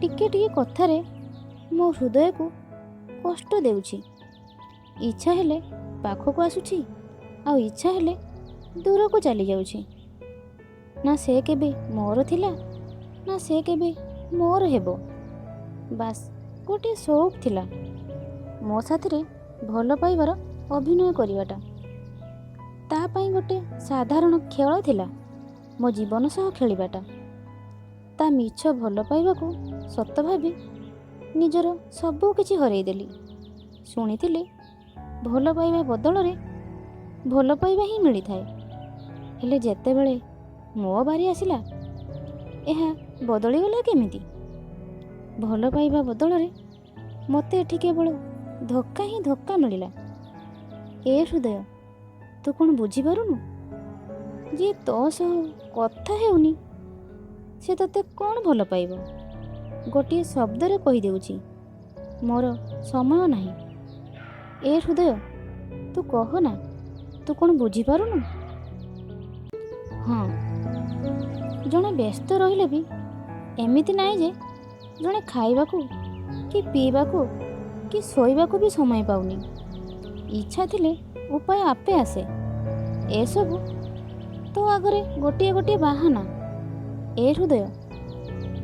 ଟିକେ ଟିକେ କଥାରେ ମୋ ହୃଦୟକୁ କଷ୍ଟ ଦେଉଛି। ଇଚ୍ଛା ହେଲେ ପାଖକୁ ଆସୁଛି ଆଉ ଇଚ୍ଛା ହେଲେ ଦୂରକୁ ଚାଲିଯାଉଛି। ନା ସେ କେବେ ମୋର ଥିଲା, ନା ସେ କେବେ ମୋର ହେବ। ବାସ୍, ଗୋଟିଏ ସଉକ ଥିଲା ମୋ ସାଥିରେ ଭଲ ପାଇବାର ଅଭିନୟ କରିବାଟା। ତା ପାଇଁ ଗୋଟେ ସାଧାରଣ ଖେଳ ଥିଲା ମୋ ଜୀବନ ସହ ଖେଳିବାଟା। ତା ମିଛ ଭଲ ପାଇବାକୁ ସତ ଭାବି ନିଜର ସବୁ କିଛି ହରେଇଦେଲି। ଶୁଣିଥିଲି ଭଲ ପାଇବା ବଦଳରେ ଭଲ ପାଇବା ହିଁ ମିଳିଥାଏ। ହେଲେ ଯେତେବେଳେ ମୋ ବାରି ଆସିଲା, ଏହା ବଦଳିଗଲା କେମିତି? ଭଲ ପାଇବା ବଦଳରେ ମୋତେ ଏଠି କେବଳ ଧୋକା ହିଁ ଧୋକା ମିଳିଲା। ଏ ହୃଦୟ, ତୁ କ'ଣ ବୁଝିପାରୁନୁ? ଯିଏ ତୋ ସହ କଥା ହେଉନି, ସେ ତୋତେ କ'ଣ ଭଲ ପାଇବ? ଗୋଟିଏ ଶବ୍ଦରେ କହିଦେଉଛି, ମୋର ସମୟ ନାହିଁ। ଏ ହୃଦୟ, ତୁ କହ ନା, ତୁ କ'ଣ ବୁଝିପାରୁନୁ? ହଁ, ଜଣେ ବ୍ୟସ୍ତ ରହିଲେ ବି ଏମିତି ନାହିଁ ଯେ ଜଣେ ଖାଇବାକୁ କି ପିଇବାକୁ କି ଶୋଇବାକୁ ବି ସମୟ ପାଉନି। ଇଚ୍ଛା ଥିଲେ ଉପାୟ ଆପେ ଆସେ। ଏସବୁ ତୋ ଆଗରେ ଗୋଟିଏ ଗୋଟିଏ ବାହାନା। ଏ ହୃଦୟ,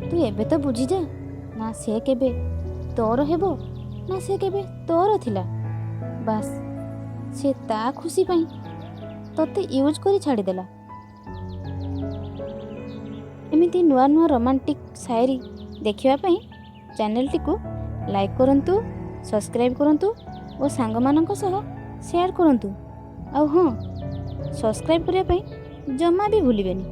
ତୁ ଏବେ ତ ବୁଝିଯା, ନା ସେ କେବେ ତୋର ହେବ, ନା ସେ କେବେ ତୋର ଥିଲା। ବାସ୍, ସେ ତା ଖୁସି ପାଇଁ ତୋତେ ୟୁଜ୍ କରି ଛାଡ଼ିଦେଲା। ଏମିତି ନୂଆ ନୂଆ ରୋମାଣ୍ଟିକ୍ ସାୟରୀ ଦେଖିବା ପାଇଁ ଚ୍ୟାନେଲଟିକୁ ଲାଇକ୍ କରନ୍ତୁ, ସବସ୍କ୍ରାଇବ୍ କରନ୍ତୁ ଓ ସାଙ୍ଗମାନଙ୍କ ସହ ସେୟାର କରନ୍ତୁ। ଆଉ ହଁ, ସବସ୍କ୍ରାଇବ୍ କରିବା ପାଇଁ ଜମା ବି ଭୁଲିବେନି।